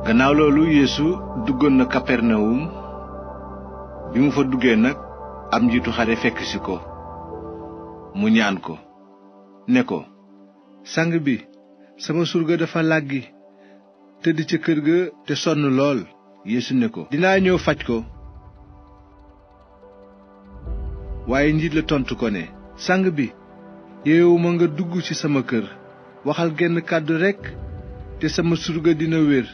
gannaaw loolu Yeesu duggoon na Kapernawum. bi mu fa duggee nag am njiitu xare fekk si ko mu ñaan ko ne ko, sang bi, sama surga dafa làggi tëdd ca kër ga te sonn lool. Yeesu ne ko, dinaa ñëw faj ko. waaye njiit la tontu ko ne, sang bi, yeewuma nga dugg ci sama kër. waxal genn kàddu rekk te sama surga dina wér,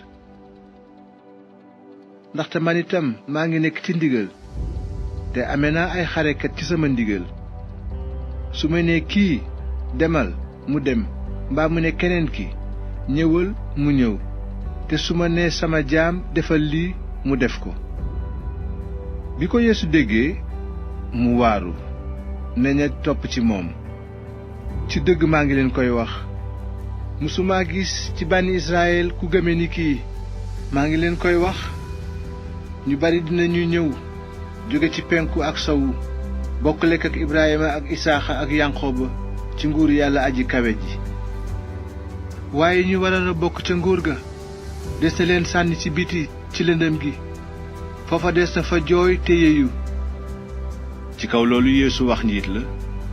ndaxte man itam maa ngi nekk ci ndigal te ame naa ay xarekat ci sama ndigal. su ma nee kii demal mu dem, mbaa mu ne keneen ki ñëwal mu ñëw, te su ma nee sama jaam defal lii mu def ko. bi ko Yeesu déggee mu waaru ne ña topp ci moom, ci dëgg maa ngi leen koy wax, mësumaa gis ci bànni Israyil ku gëme ni kii. maa ngi leen koy wax, ñu bari dinañu ñëw jóge ci penku ak sowu, bokk lekk ak Ibrahima ak Isaaxa ak Yanqooba ci nguur Yàlla aji kawe ji. waaye ñu waroon a bokk ca nguur ga des na leen sànni ci biti ci lëndëm gi, foofa des na fa jooy te yeeyu. ci kaw loolu Yeesu wax njiit la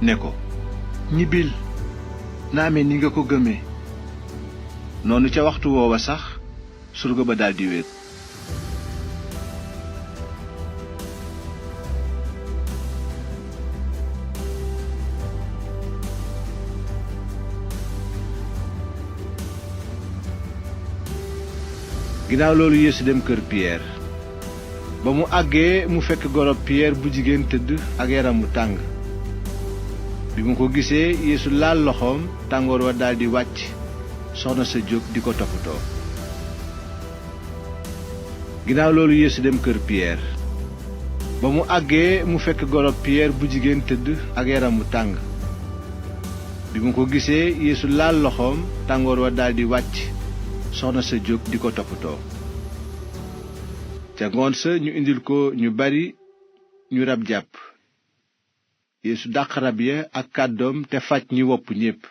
ne ko, ñibbil, na amee ni nga ko gëmee. noonu ca waxtu woowa sax surga ba daldi wér. ginnaaw loolu Yeesu dem kër Piyeer. ba mu àggee mu fekk gorob Piyeer bu jigéen tëdd ak yaram mu tàng. bi mu ko gisee Yeesu laal loxoom, tàngoor wa daldi wàcc, soxna sa jóg di ko toppatoo. ginnaaw loolu Yeesu dem kër Piyeer. ba mu àggee mu fekk gorob Piyeer bu jigéen tëdd ak yaram mu tàng. bi mu ko gisee Yeesu laal loxoom, tàngoor wa daldi wàcc, soxna sa jóg di ko toppatoo. ca ngoon sa ñu indil ko ñu bari ñu rab jàpp. Yeesu dàq rab ya ak kàddoom te faj ñi wopp ñépp.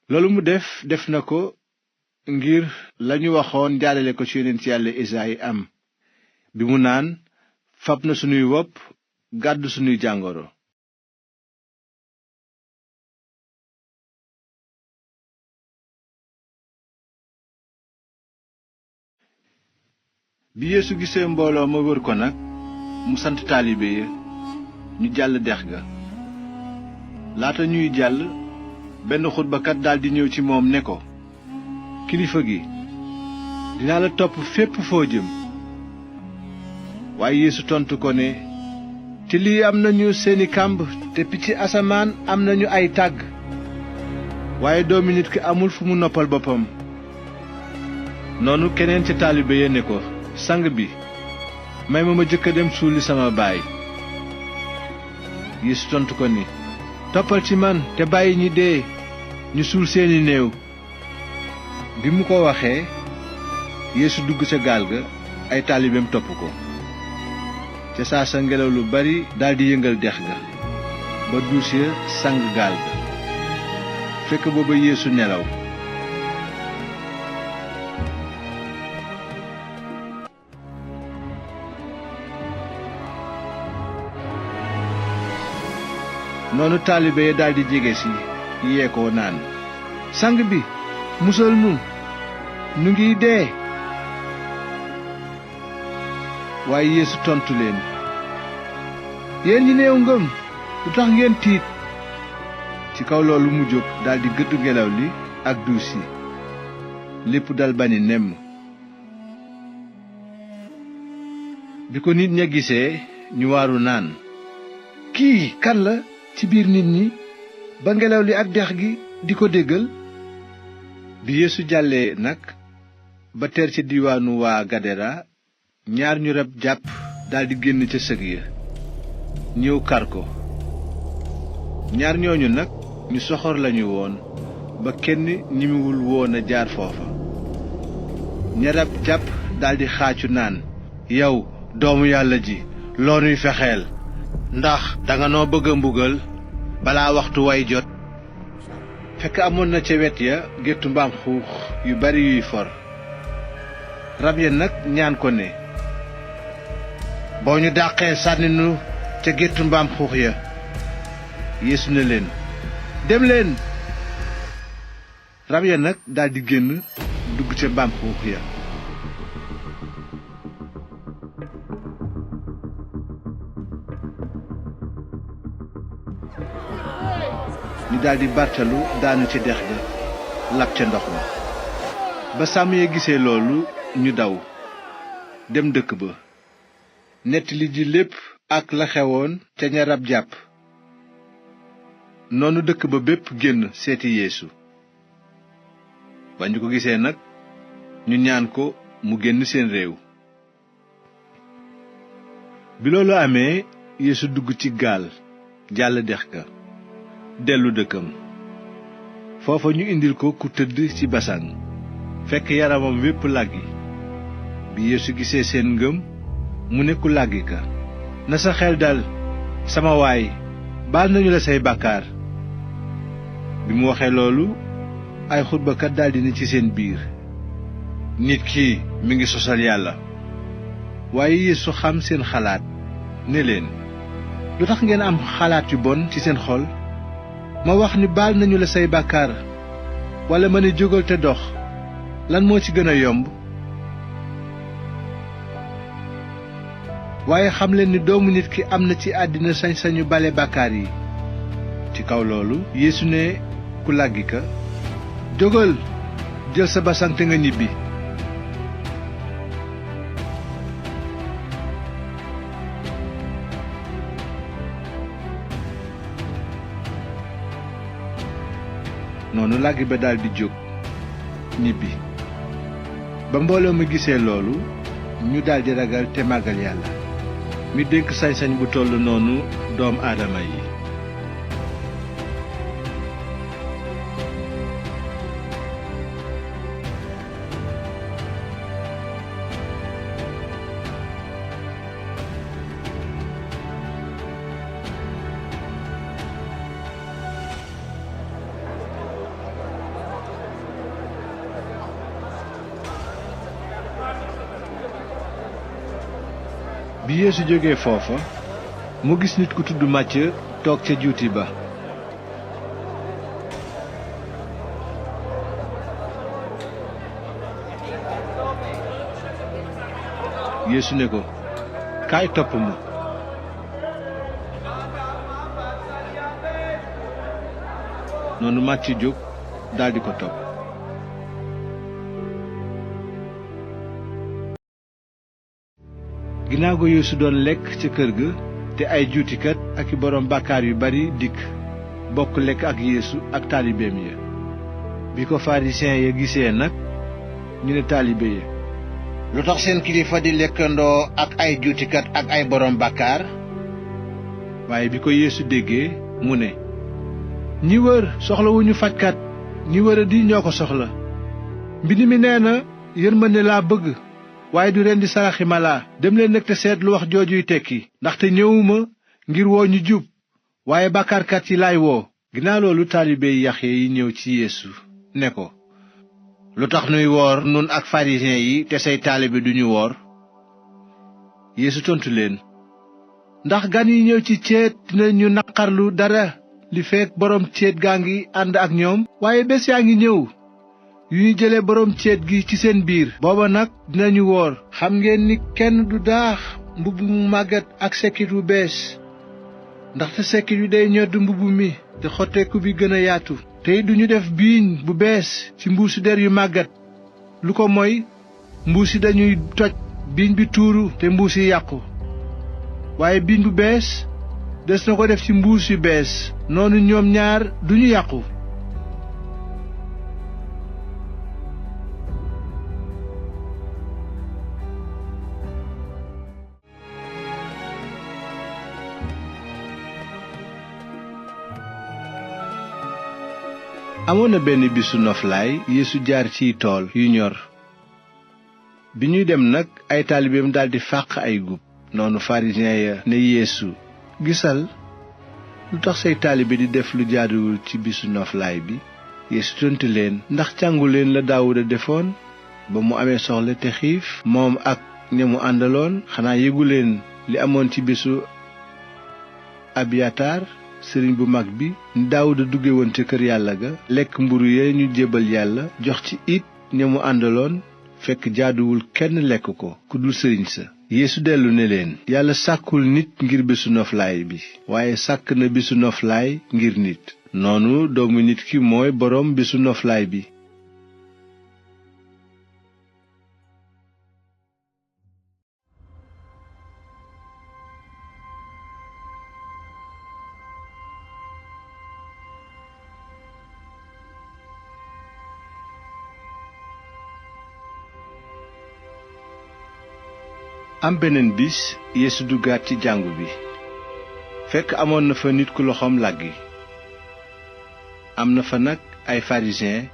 loolu mu def na ko ngir lañu waxoon jaarale ko ci yonent Yàlla Esayi am, bi mu naan, fab na sunuy wopp gàddu sunuy jàngoro. bi Yeesu gisee mbooloo ma wër ko nag, mu sant taalibe ya ñu jàll dex ga. laata ñuy jàll, benn xutbakat daldi ñëw ci moom ne ko, kilifa gi, dinaa la topp fépp foo jëm. waaye Yeesu tontu ko ne, till yi am nañu seeni kàmb te picc asamaan am nañu ay tàgg, waaye doomi nit ki amul fu mu noppal boppam. noonu keneen ca taalibe ya ne ko, sang bi, may ma jëkk a dem suuli sama baay. Yeesu tontu ko ni, toppal ci man te bàyyi ñi dee ñu suul seeni néew. bi mu ko waxee, Yeesu dugg ca gaal ga, ay taalibeem topp ko. ca saa sa ngelaw lu bari daldi yëngal dex ga ba duus ya sang gaal ga, fekk booba Yeesu nelaw. noonu taalibe ya daldi jege si yee ko naan, sang bi, musal nu ngi dee. waaye Yeesu tontu leen, yéen ñi néew ngëm, lu tax ngeen tiit? ci kaw loolu mu jóg daldi gëdd ngelaw li ak duus yi, lépp dal bani nemm. bi ko nit ña gisee ñu waaru naan, kii kan la ci biir nit ñi ba ngelaw li ak dex gi di ko déggal? bi Yeesu jàllee nag ba teer ca diiwaanu waa Gadara, ñaar ñu rab jàpp daldi génn ca sëg ya ñëw kar ko. ñaar ñooñu nag ñu soxor lañu woon ba kenn ñimiwul woon a jaar foofa. ña rab jàpp daldi xaacu naan, yow doomu Yàlla ji, loo nuy fexeel? ndax danga noo bëgg a mbugal balaa waxtu way jot? fekk amoon na ca wet ya géttu mbaam xuux yu bari yuy for. rab ya nag ñaan ko ne, boo ñu dàqee sànni nu ca géttu mbaam xuux ya. Yeesu ne leen, dem leen. rab ya nag daldi génn dugg ca mbaam xuux ya. ñu daldi bartalu daanu ca dex ga lab ca ndox ma. ba sàmm ya gisee loolu ñu daw dem dëkk ba nettali ji lépp ak la xewoon ca ña rab jàpp. noonu dëkk ba bépp génn seeti Yeesu. ba ñu ko gisee nag ñu ñaan ko mu génn seen réew. bi loolu amee Yeesu dugg ci gaal jàll dex ga dellu dëkkam. foofa ñu indil ko ku tëdd ci basaŋ fekk yaramam wépp làggi. bi Yeesu gisee seen ngëm mu ne ku làggi ka, na sa xel dal, sama waay, baal nañu la say bàkkaar. bi mu waxee loolu ay xutbakat daldi ne ci seen biir, nit kii mi ngi sosal yàlla. waaye Yeesu xam seen xalaat ne leen, lu tax ngeen am xalaat yu bon ci seen xol? ma wax ni baal nañu la say bàkkaar walla ma ne jógal te dox, lan moo ci gën a yomb? waaye xam leen ni doomu nit ki am na ci àddina sañ-sañu bale bàkkaar yi. ci kaw loolu Yeesu ne ku làggi ka, jógal, jël sa basaŋ te nga ñibbi. noonu làggi ba daldi jóg ñibbi. ba mbooloo mi gisee loolu ñu daldi ragal te màggal yàlla mi dénk sañ-sañ bu toll noonu doom aadama yi. bi Yeesu jógee foofa mu gis nit ku tudd Màcc toog ca juuti ba. Yeesu ne ko, kaay topp ma. noonu Màcc jóg daldi ko topp. ginnaaw ga Yeesu doon lekk ca kër ga, te ay juutikat ak i boroom bàkkaar yu bari dikk bokk lekk ak Yeesu ak taalibeem ya. bi ko farisiyen ya gisee nag ñu ne taalibe ya, lu tax seen kilifa di lekkandoo ak ay juutikat ak ay boroom bàkkaar? waaye bi ko Yeesu déggee mu ne, ñi wër soxlawuñu fajkat, ñi wëradi ñoo ko soxla. mbind mi nee na, yërmande laa bëgg waaye du rendi saraxi mala. dem leen nag te seet lu wax joojuy tekki, ndaxte ñëwuma ngir woo ñu jub waaye bàkkaarkat yi laay woo. ginnaaw loolu taalibe Yaxya yi ñëw ci Yeesu ne ko, lu tax nuy woor nun ak farisiyen yi te say taalibe duñu woor? Yeesu tontu leen, ndax gan yi ñëw ci céet dinañu naqarlu dara li fekk boroom céet gaa ngi ànd ak ñoom? waaye bés yaa ngi ñëw yu ñu jële boroom céet gi ci seen biir, booba nag dinañu woor. xam ngeen ni kenn du daax mbubb mu màggat ak sekkit wu bees, ndaxte sekkit wi day ñodd mbubb mi te xotteeku bi gën a yaatu. tey duñu def biiñ bu bees ci mbuusi der yu màggat, lu ko moy mbuus yi dañuy toj, biiñ bi tuuru te mbuus yi yàqu. waaye biiñ bu bees des na ko def ci mbuus yu bees, noonu ñoom ñaar duñu yàqu. amoon na benn bisu noflaay Yeesu jaar ciy tool yu ñor. bi ñuy dem nag ay taalibeem daldi fàq ay gub. noonu farisiyen ya ne Yeesu, gisal, lu tax say taalibe di def lu jaaduwul ci bisu noflaay bi? Yeesu tontu leen, ndax jàngu leen la Daawuda defoon ba mu amee soxla te xiif moom ak ña mu àndaloon, xanaa yëguleen li amoon ci bésu abiyatar sëriñ bu mag bi, ni daawuda dugge woon ca kër yàlla ga lekk mburu ya ñu jébbal yàlla, jox ci it ña mu àndaloon, fekk jaaduwul kenn lekk ko ku dul sëriñ sa. Yeesu dellu ne leen, yàlla sàkkul nit ngir bésu noflaay bi, waaye sàkk na bésu noflaay ngir nit. noonu doomu nit ki mooy boroom bésu noflaay bi. am beneen bis Yeesu duggaat ci jàngu bi, fekk amoon na fa nit ku loxoom làggi. am na fa nag ay farisiyen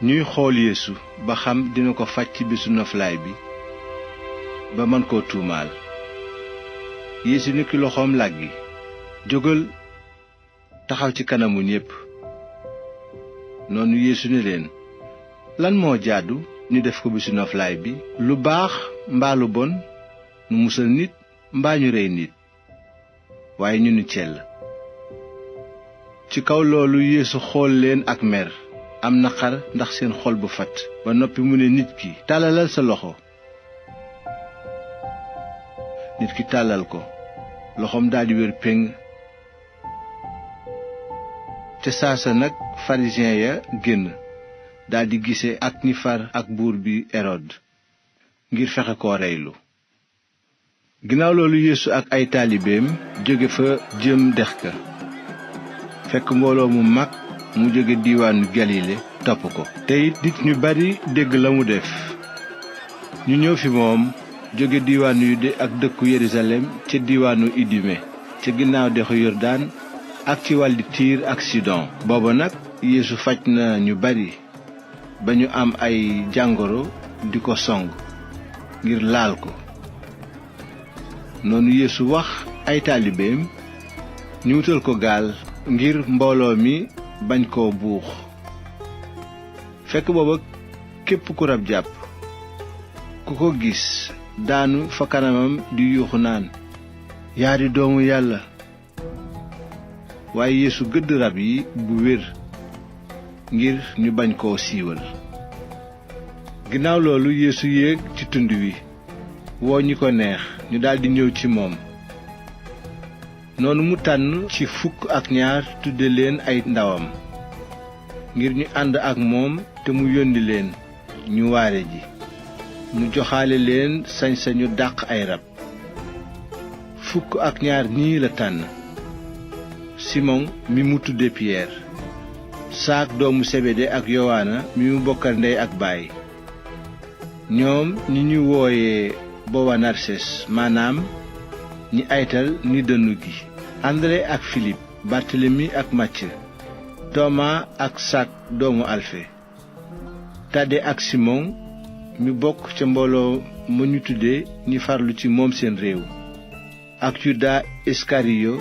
ñuy xool Yeesu ba xam dina ko faj ci bisu noflaay bi ba mën koo tuumaal. Yeesu ni ki loxoom làggi, jógal taxaw ci kanamu ñépp. noonu Yeesu ne leen, lan moo jaadu ñu def ko bisu noflaay bi, lu baax mbaa lu bon, nu musal nit mbaa ñu rey nit? waaye ñu ni cell. ci kaw loolu Yeesu xool leen ak mer, am naqar ndax seen xol bu fatt, ba noppi mu ne nit ki, tàllalal sa loxo. nit ki tàllal ko, loxoom daldi wér péng. te saasa nag farisiyen ya génn, daldi gise ak ñi far ak buur bi Erod ngir fexe koo reylu. ginnaaw loolu Yeesu ak ay taalibeem jóge fa jëm dex ka, fekk mbooloo mu mag mu jóge diiwaanu Galile topp ko. te it nit ñu bari dégg la mu def. ñu ñëw fi moom jóge diiwaanu Yude ak dëkku Yerusalem ca diiwaanu Idume ca ginnaaw dexu Yordaan ak ci wàlli Tiir ak Sidon. booba nag Yeesu faj na ñu bari ba ñu am ay jàngoro di ko song ngir laal ko. noonu Yeesu wax ay taalibeem ñu wutal ko gaal ngir mbooloo mi bañ koo buux. fekk booba képp ku rab jàpp ku ko gis daanu fa kanamam di yuuxu naan, yaa di doomu yàlla. waaye Yeesu gëdd rab yi bu wér ngir ñu bañ koo siiwal. ginnaaw loolu Yeesu yéeg ci tund wi, woo ñi ko neex ñu daldi ñëw ci moom. noonu mu tànn ci 12 tudde leen ay ndawam, ngir ñu ànd ak moom te mu yónni leen ñu waare ji. mu joxaale leen sañ-sañu dàq ay rab. 12 ñii la tànn: Simon mi mu tudde Piyeer, Saak doomu Sebede ak Yowaana mi mu bokkal ndey ak baay, ñoom ñi ñu wooye Bowanerses, maanaam ñi aytal ni dënnu gi, André ak Filip, Bartelemi ak Màcc, Toma ak Saak doomu Alfe, Tade ak Simon mi bokk ca mbooloo ma ñu tudde ñi farlu ci moom seen réew, ak Yuda Iskariyo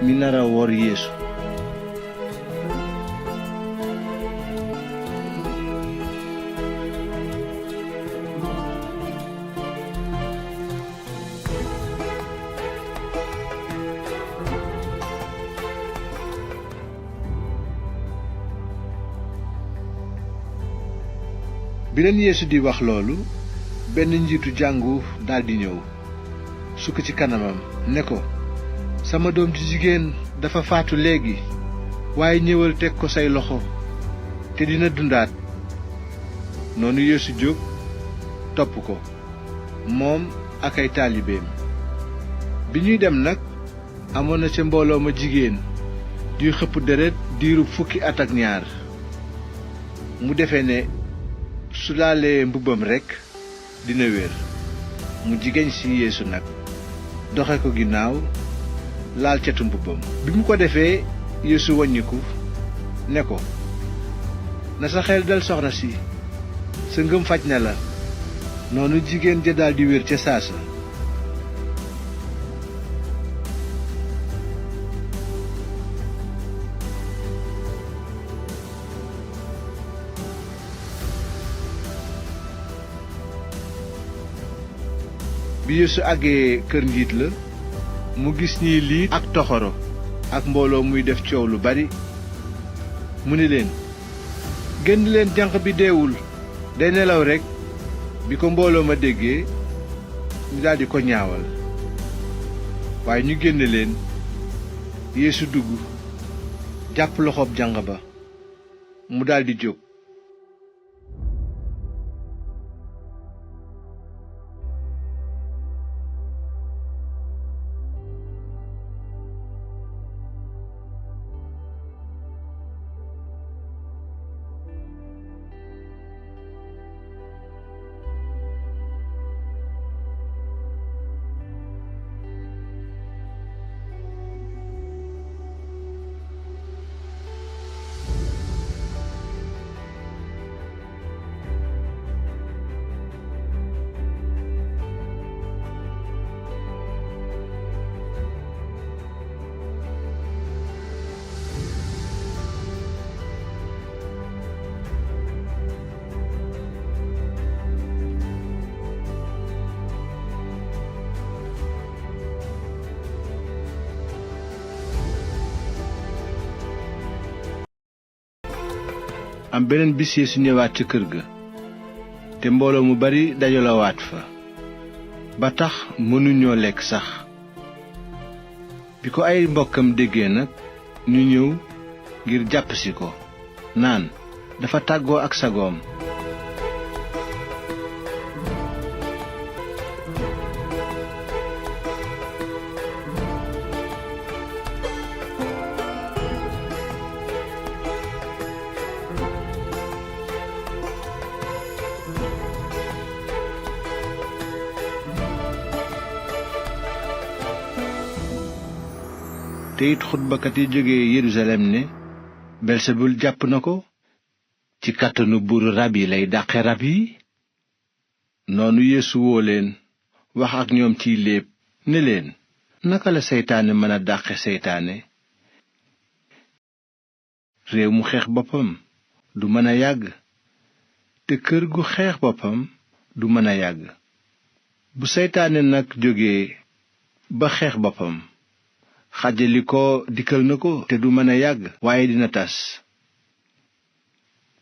mi nara wor Yeesu. bi leen Yeesu di wax loolu, benn njiitu jàngu daldi ñëw sukk ci kanamam ne ko, sama doom ji jigéen dafa faatu léegi, waaye ñëwal teg ko say loxo te dina dundaat. noonu Yeesu jóg topp ko, moom ak ay taalibeem. bi ñuy dem nag, amoon na ca mbooloo ma jigéen juy xëpp deret diirub 12 at ak ñaar. mu defe ne su laalee mbubbam rekk dina wér. mu jigéen ci Yeesu nag doxe ko ginnaaw, laal catu mbubbam. bi mu ko defee, Yeesu waññiku ne ko, na sa xel dal soxna si, sa ngëm faj na la. noonu jigéen ja daldi wér ca saasa. bi Yeesu àggee kër njiit la mu gis ñiy liit ak toxoro ak mbooloo muy def coow lu bari mu ne leen, génn leen, janq bi deewul, day nelaw rekk. bi ko mbooloo ma déggee ñu daldi ko ñaawal, waaye ñu génne leen. Yeesu dugg jàpp loxoob janq ba mu daldi jóg. am beneen bis Yeesu ñëwaat ca kër ga te mbooloo mu bari dajalawaat fa ba tax mënuñoo lekk sax. bi ko ay mbokkam déggee nag ñu ñëw ngir jàppsi ko naan dafa tàggoo ak sagoom. te it xutbakat yi jóge Yerusalem ne Belsebul jàpp na ko, ci kàttanu buuru rab yi lay dàqe rab yi. noonu Yeesu woo leen wax ak ñoom ciy léeb ne leen, naka la seytaane mën a dàqe seytaane? réew mu xeex boppam du mën a yàgg, te kër gu xeex boppam du mën a yàgg. bu seytaane nag jógee ba xeex boppam, xàjjali ko dikkal na ko te du mën a yàgg, waaye dina tas.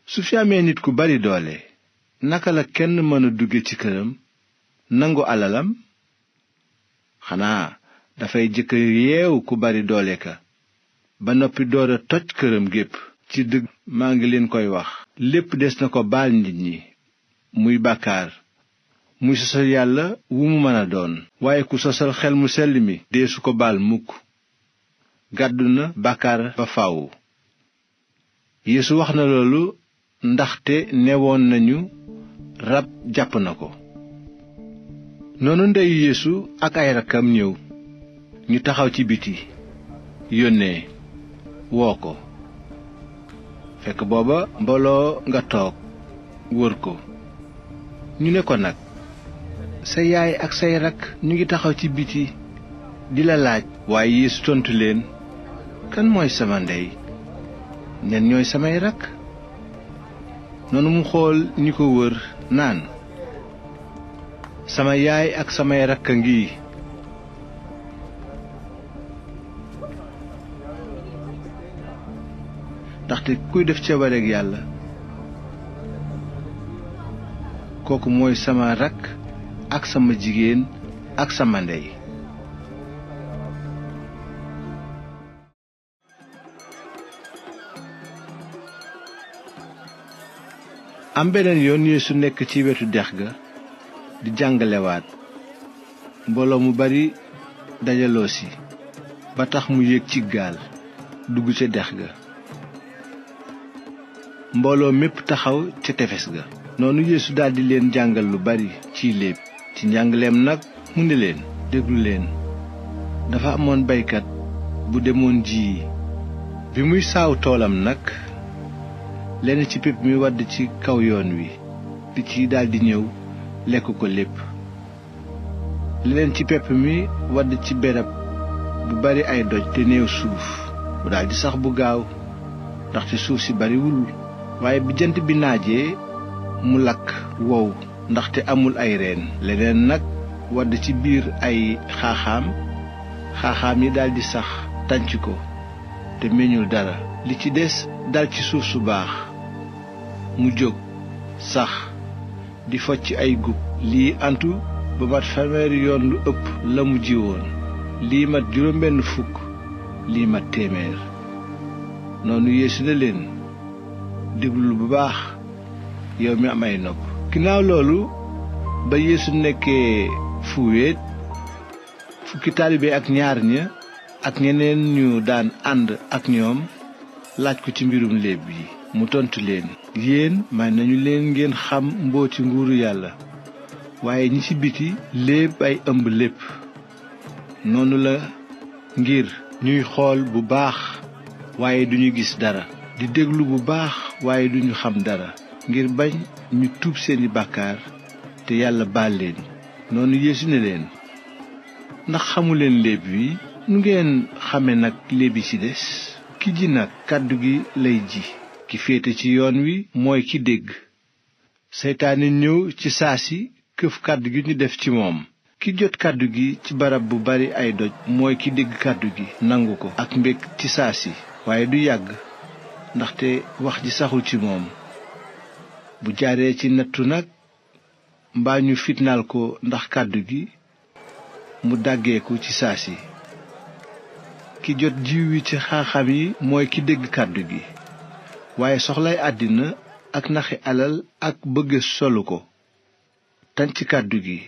su fi amee nit ku bari doole, naka la kenn mën a dugge ci këram nangu alalam? xanaa dafay jëkk yeew ku bari doole ka ba noppi door a toj këram gépp. ci dëgg maa ngi leen koy wax, lépp des na ko baal nit ñi, muy bàkkaar muy sosal yàlla wu mu mën a doon. waaye ku sosal xel mu sell mi deesu ko baal mukk, gàddu na bàkkaar ba faaw. Yeesu wax na loolu ndaxte newoon nañu rab jàpp na ko. noonu ndeyu Yeesu ak ay rakkam ñëw, ñu taxaw ci biti yónnee woo ko. fekk booba mbooloo nga toog wër ko. ñu ne ko nag, sa yaay ak say rakk ñu ngi taxaw ci biti di la laaj. waaye Yeesu tontu leen, kan mooy sama ndey, ñan ñooy samay rakk? noonu mu xool ñi ko wër naan, sama yaay ak samay rakk a ngi. ndaxte kuy def coobareek yàlla, kooku mooy sama rakk ak sama jigéen ak sama ndey. am beneen yoon Yeesu nekk ci wetu dex ga di jàngalewaat. mbooloo mu bari dajaloo si ba tax mu yéeg ci gaal dugg ca dex ga. mbooloo mépp taxaw ca tefes ga. noonu Yeesu daldi leen jàngal lu bari ciy léeb. ci njàngaleem nag mu ne leen, déglu leen. dafa amoon baykat bu demoon ji. bi muy saaw toolam nag, lenn ci pepp mi wadd ci kaw yoon wi, picc yi daldi ñëw lekk ko lépp. leneen ci pepp mi wadd ci berab bu bari ay doj te néew suuf, mu daldi sax bu gaaw, ndaxte suuf si bariwul. waaye bi jant bi naajee mu lakk wow, ndaxte amul ay reen. leneen nag wadd ci biir ay xaaxaam yi daldi sax tànc ko te meññul dara. li ci des dal ci suuf su baax mu jóg sax di focc ay gub. lii antu ba mat 100 yoon lu ëpp la mu jiwoon. lii mat 60, lii mat 100. noonu Yeesu ne leen, déglul bu baax yow mi am ay nopp. ginnaaw loolu ba Yeesu nekkee fu wéet, fukki taalibe ak ñaar ña ak ñeneen ñu daan ànd ak ñoom laaj ko ci mbirum léeb yi. mu tontu leen, yéen may nañu leen ngeen xam mbooti nguuru yàlla, waaye ñi ci biti léeb ay ëmb lépp. noonu la ngir ñuy xool bu baax waaye duñu gis dara, di déglu bu baax waaye duñu xam dara, ngir bañ ñu tuub seeni bàkkaar te yàlla baal leen. noonu Yeesu ne leen, ndax xamuleen léeb wi? nu ngeen xame nag léeb yi ci des? ki ji nag kàddu gi lay ji. ki féete ci yoon wi mooy ki dégg. seytaane ñëw ci saasi këf kàddu gi ñu def ci moom. ki jot kàddu gi ci barab bu bari ay doj mooy ki dégg kàddu gi nangu ko ak mbég ci saasi, waaye du yàgg ndaxte wax ji saxul ci moom. bu jaaree ci nattu nag mbaa ñu fitnaal ko ndax kàddu gi, mu dàggeeku ci saasi. ki jot jiw wi ci xaaxam yi mooy ki dégg kàddu gi, waaye soxlay àddina ak naxi alal ak bëgg solu ko tànc kàddu gi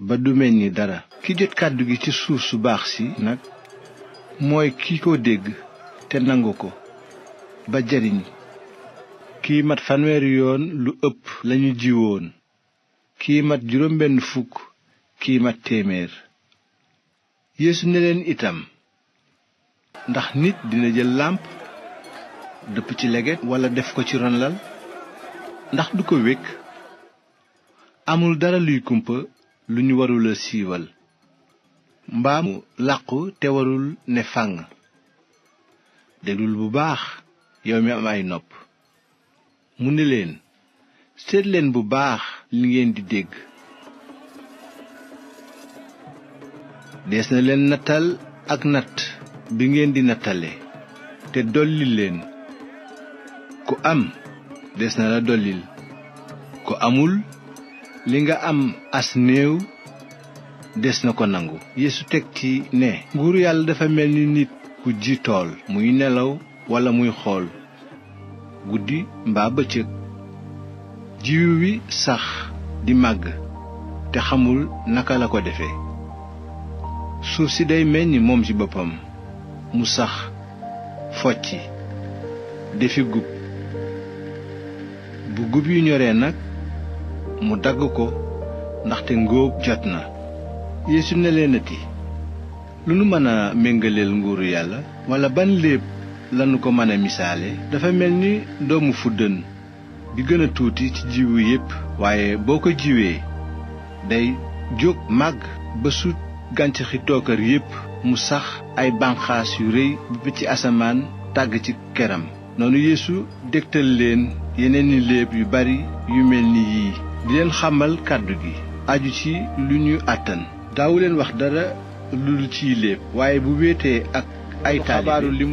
ba du meññi dara. ki jot kàddu gi ci suuf su baax si nag mooy ki ko dégg te nangu ko ba jariñ. kii mat 100 yoon lu ëpp lañu jiwoon, kii mat 60, kii mat 100. Yeesu ne leen itam, ndax nit dina jël làmp dëpp ci leget walla def ko ci ron lal? ndax du ko wékk? amul dara luy kumpa lu ñu warula siiwal, mbaa mu làqu te warul ne fànn. déglul bu baax yow mi am ay nopp. mu ne leen, seet leen bu baax li ngeen di dégg. dees na leen nattal ak natt bi ngeen di nattale, te dollil leen. ku am des na la dollil, ku amul li nga am as néew des na ko nangu. Yeesu teg ci ne, nguuru yàlla dafa mel ni nit ku ji tool, muy nelaw walla muy xool, guddi mbaa bëccëg. jiwu wi sax di màgg te xamul naka la ko defee. suuf si day meññ moom ci boppam, mu sax focci defi gub. bu gub yu ñoree nag mu dagg ko ndaxte ngóob jot na. Yeesu ne leenati, lu nu mën a méngaleel nguuru yàlla? walla ban léeb lanu ko mën a misaale? dafa mel ni doomu fuddën bi gën a tuuti ci jiwu yépp, waaye boo ko jiwee day jóg màgg ba sut gàncaxi tookar yépp, mu sax ay banqaas yu rëy ba ci asamaan tàgg ci keram. noonu Yeesu dégtal leen yeneeni léeb yu bari yu mel ni yii, di leen xamal kàddu gi aju ci lu ñu àttan. daawu leen wax dara lu dul ciy léeb, waaye bu wéetee ak ay taalibe